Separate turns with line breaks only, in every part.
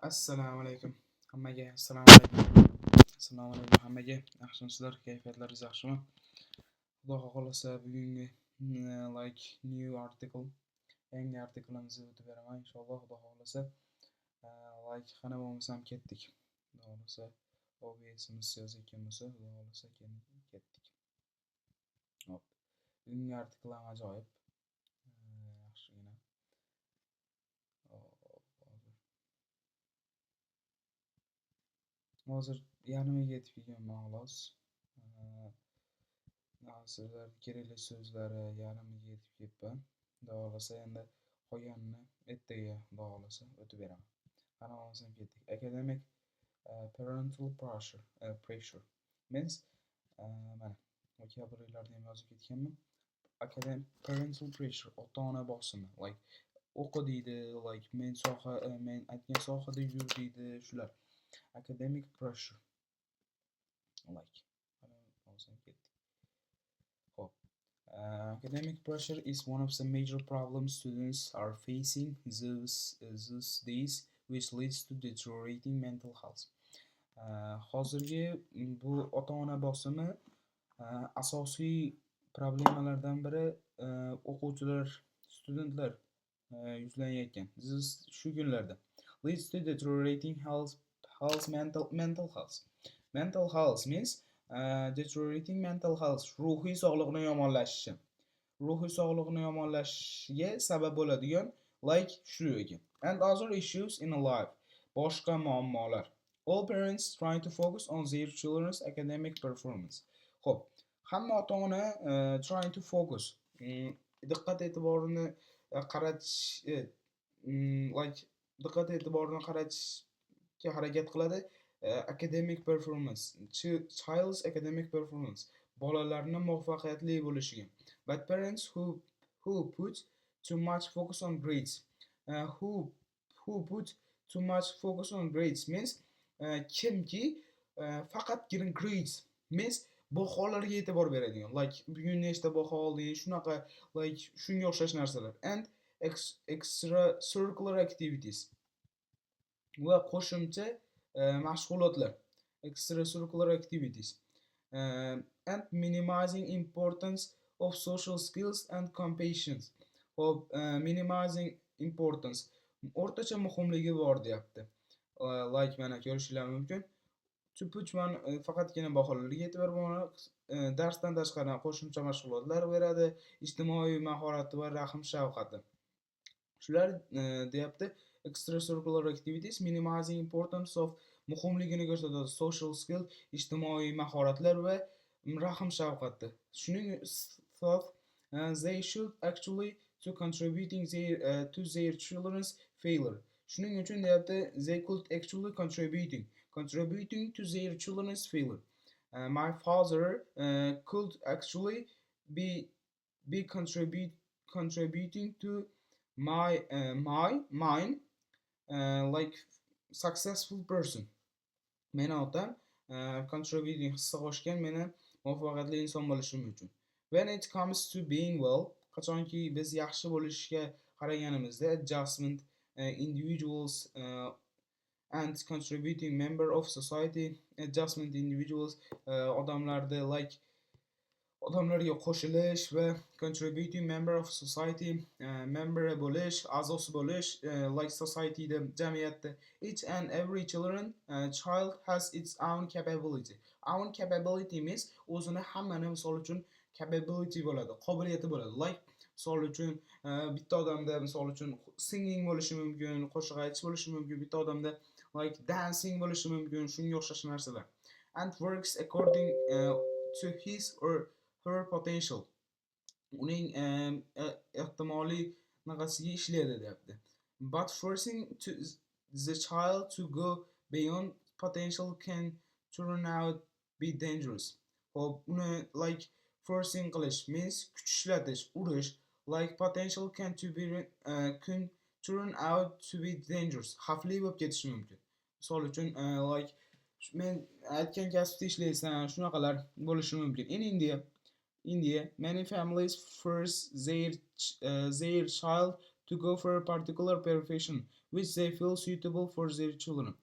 Assalomu alaykum hammaga, assalomu alaykum. Assalomu alaykum hammaga. Yaxshimisizlar? Kayfiyatlaringiz yaxshimi? Xudo xohlasa, bugungi like new article, yangi artiklimizni o'tib beraman inshaalloh, Xudo xohlasa. Like qani bo'lmasam ketdik. Xudo xohlasa, OBSimiz yozayotgan bo'lsa, Xudo xohlasa, ketdik. Hop. Bugungi artikl ham ajoyib. Yaxshigina. Hop, hozir. Hozir yarmiga yetib kelganman xolos. Sizlar kerakli so'zlari yarmiga yetib kelibman. Xudo xohlasa, endi qolganini ertaga, Xudo xohlasa, o'tib beraman. Qani bo'lmasam ketdik. Academic parental pressure means mana vocabularylarni ham yozib ketganman. Academic parental pressure, ota-ona bosimi, like o'qi deydi, like men soha, men aytgan sohada yur deydi, shular. Academic pressure. Like qani bo'lmasam ketdik. Xo'p. Academic pressure is one of the major problems students are facing these days, which leads to deteriorating mental health. Hozirgi bu ota-ona bosimi asosiy problemalardan biri, o'quvchilar, studentlar yuzlanayotgan. These, shu kunlarda, leads to deteriorating health, mental health. Mental health means deteriorating mental health, ruhiy sog'liqni yomonlashishi. Ruhiy sog'liqni yomonlashishiga sabab bo'ladigan like shu ekan. And other issues in life. Boshqa muammolar. All parents trying to focus on their children's academic performance. Xo'p, hamma ota-ona trying to focus, diqqat e'tiborini qaratish, like diqqat e'tiborini qaratishga harakat qiladi. Academic performance, child's academic performance, bolalarni muvaffaqiyatli bo'lishiga. But parents who put too much focus on grades, who put too much focus on grades means kimki faqatgina grades means baholarga e'tibor beradigan, like bugun nechta baho olding, shunaqa, like shunga o'xshash narsalar, and extracurricular activities, va qo'shimcha mashg'ulotlar, extracurricular activities, and minimizing importance of social skills and compassion. Xo'p, minimizing importance, o'rtacha muhimligi bor deyapti. Like mana ko'rishinglar mumkin. To put one, faqatgina baholarga e'tibor darsdan tashqari qo'shimcha mashg'ulotlar beradi, ijtimoiy mahorati va rahm shafqati. Shular deyapti, extracurricular activities, minimizing importance of, muhimligini ko'rsatadi, social skill, ijtimoiy mahoratlar va rahm shafqati. Shuning thought they should actually to contributing to their children's failure. Shuning uchun deyapti, they could actually contributing to their children's failure. My father could actually be contributing to my my mine like successful person. Meni otam contributing, hissa qo'shgan meni muvaffaqiyatli inson bo'lishim uchun. When it comes to being well, qachonki biz yaxshi bo'lishga qaraganimizda, adjustment individuals and contributing member of society, adjustment individuals, odamlarda, like odamlarga qo'shilish va contributing member of society, member bo'lish, a'zosi bo'lish, like societyda, jamiyatda. Each and every child has its own capability. Own capability means o'zini, hammani, misol uchun, capability bo'ladi, qobiliyati bo'ladi. Like misol uchun, bitta odamda, misol uchun, singing bo'lishi mumkin, qo'shiq aytish bo'lishi mumkin, bitta odamda like dancing bo'lishi mumkin, shunga o'xshash narsalar. And works according to his or her potential, uning ehtimoliy anaqasiga ishlaydi deyapti. But forcing to the child to go beyond potential can turn out be dangerous. Xo'p, uni like forcing qilish means kuch ishlatish, urish, like potential can turn out to be dangerous, xavfli bo'lib ketishi mumkin. Misol uchun, like men aytgan kasbda ishlaysan, shunaqalar bo'lishi mumkin. In India, many families force their child to go for a particular profession which they feel suitable for their children.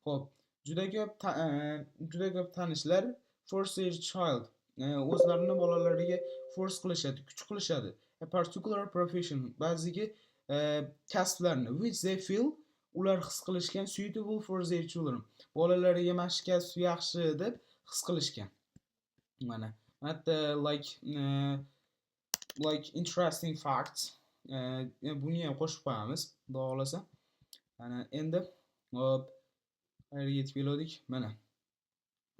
Xo'p, juda ko'p tanishlar force their child, o'zlarini bolalariga force qilishadi, kuch qilishadi. A particular profession, ba'ziga kasblarni, which they feel, ular his qilishgan, suitable for their children. Bolalariga mana shu kasb yaxshi deb his qilishgan. Mana hatto like interesting facts, buni ham qo'shib qo'yamiz, xudo xohlasa. Mana endi hop, qayerga yetib keldik? Mana.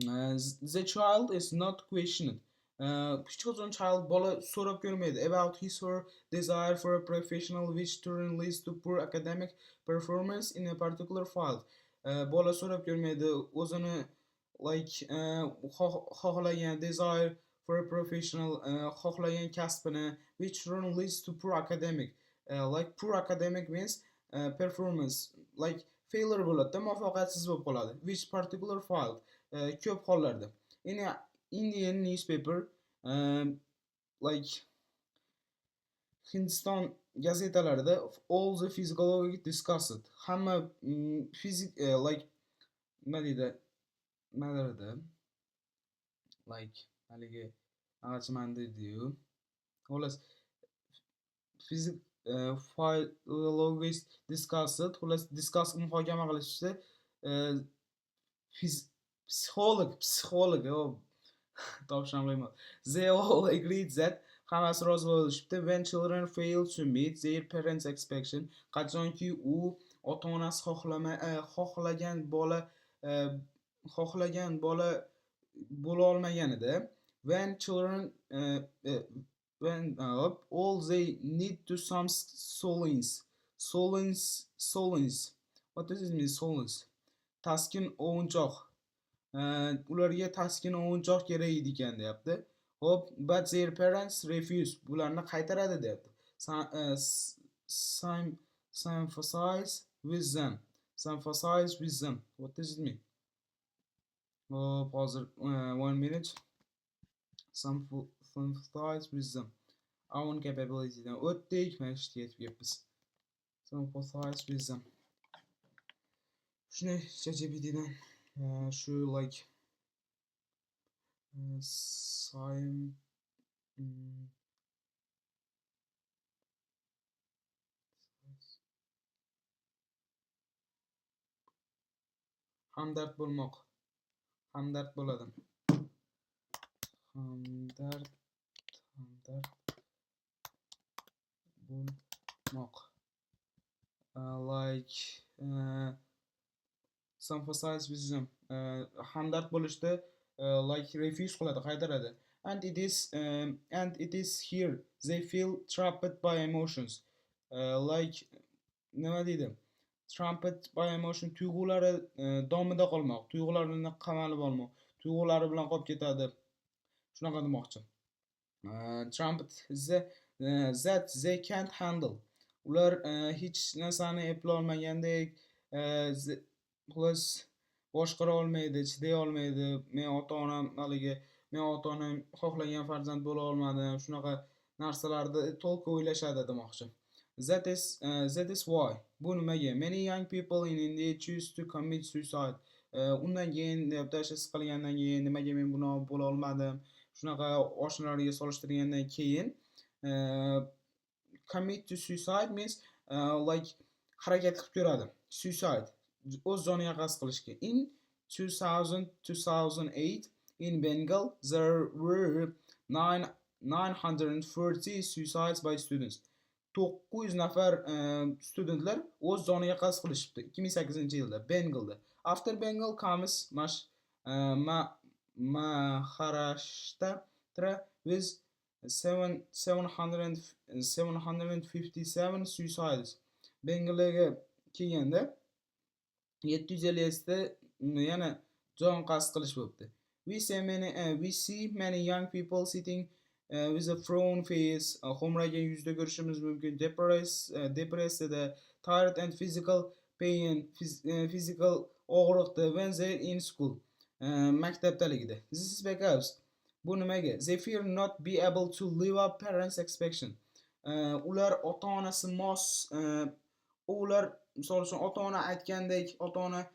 The child is not questioned. Hech qachon child, bola so'rab ko'rmaydi about his or desire for a professional which turn leads to poor academic performance in a particular field. Bola so'rab ko'rmaydi o'zini like xohlagan desire for a professional, xohlagan kasbini, which turn leads to poor academic, like poor academic means performance, like failure bo'ladida, muvaffaqiyatsiz bo'lib qoladi, which particular field, ko'p hollarda. In a Indian newspaper, like Hindiston gazetalarida, all the physiology discussed, hamma fizik, like nima deydi, nimalarida, like haligi anaqachiman deydiyu, xullas fizik physiologist discussed, xullas discuss, muhokama qilishdi, psixolog topisham qiyin. They all agreed that, hammasi rozi bo'lishibdi, when children fail to meet their parents' expectation, qachonki u ota onasi xohlagan bola bo'la olmaganida, when children when all they need to some solace, solace, solace, what does it mean, solace? Taskin, ovunchoq. Ularga taskin, ovunchoq kerak edi ekan deyapti. Xo'p, but their parents refuse, bularni qaytaradi deyapti. Sympathize with them, sympathize with them, what does it mean? Hop, hozir, one minute. Sympathize with them, own capabilitydan o'tdik, mana shu yerga yetib kelibmiz. Sympathize with them. Shunday ChatGPTdan shu like sim hamdard bo'lmoq, hamdard bo'ladi, hamdard bo'lmoq, like sympathize with them, hamdard bo'lishda, like refuse qiladi, qaytaradi. And it is here they feel trapped by emotions, like nima deydi, trapped by emotion, tuyg'ulari domida qolmoq, tuyg'ularini qamalib olmoq, tuyg'ulari bilan qolib ketadi, shunaqa demoqchi. Trapped that they can't handle, ular hech narsani eplolmagandek, xullas boshqara olmaydi, chiday olmaydi. Men ota onam haligi, men ota onam xohlagan farzand bo'la olmadim, shunaqa narsalarni to'liq o'ylashadi demoqchi. That is why, bu nimaga, many young people in India choose to commit suicide. Undan keyin deyapti, o'sha siqilgandan keyin, nimaga men buni bo'la olmadim, shunaqa oshnalariga solishtirgandan keyin, commit to suicide means like harakat qilib ko'radi, suicide, o'z joniga qasd qilishga. In 2000 2008 in Bengal there were 9 940 suicides by students. 900 nafar studentlar o'z joniga qasd qilishibdi 2008 yilda Bengalda. After Bengal comes Maharashtra with 7 700 757 suicides. Bengalga kelganda 757 ta yana jon qasd qilish bo'libdi. We see many young people sitting with a frown face, xo'mraygan yuzda ko'rishimiz mumkin, depressiyada, tired and physical pain, physical og'riqda, when they in school, maktabdaligida. This is because, bu nimaga, they fear not be able to live up parents' expectation. Ular ota onasi mos, ular, misol uchun, ota ona aytgandek, ota ona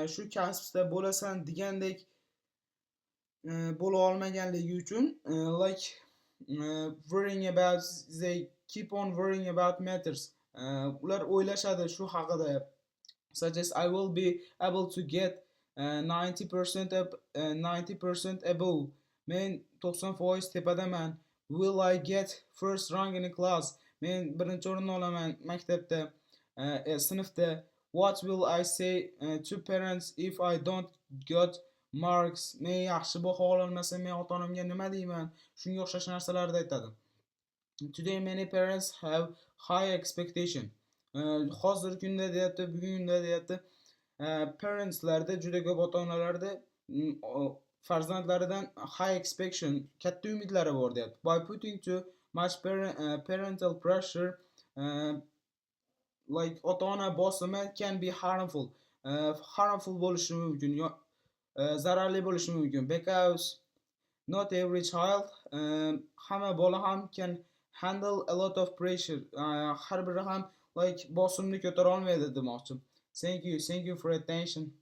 shu kasbda bo'lasan degandek bo'la olmaganligi uchun, like worrying about, they keep on worrying about matters. Ular o'ylashadi shu haqida, such as "I will be able to get 90% up, 90% above", men 90% tepadaman. "Will I get first rank in class?" Men birinchi o'rinni olaman maktabda, sinfda. "What will I say to parents if I don't got marks?" Men yaxshi baho ololmasam, men ota onamga nima deyman? Shunga o'xshash narsalarni aytadi. Today many parents have high expectation. Hozirgi kunda deyapti, bugungi kunda deyapti, parentslarda, juda ko'p ota onalarda farzandlaridan high expectation, katta umidlari bor deyapti. By putting too much parental pressure, like ota ona bosimi, can be harmful, harmful bo'lishi mumkin, zararli bo'lishi mumkin, because not every child, hamma bola ham, can handle a lot of pressure, har biri ham like bosimni ko'tara olmaydi demoqchi. Thank you, thank you for attention.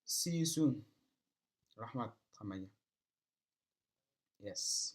See you soon. Rahmat hammaga. Yes.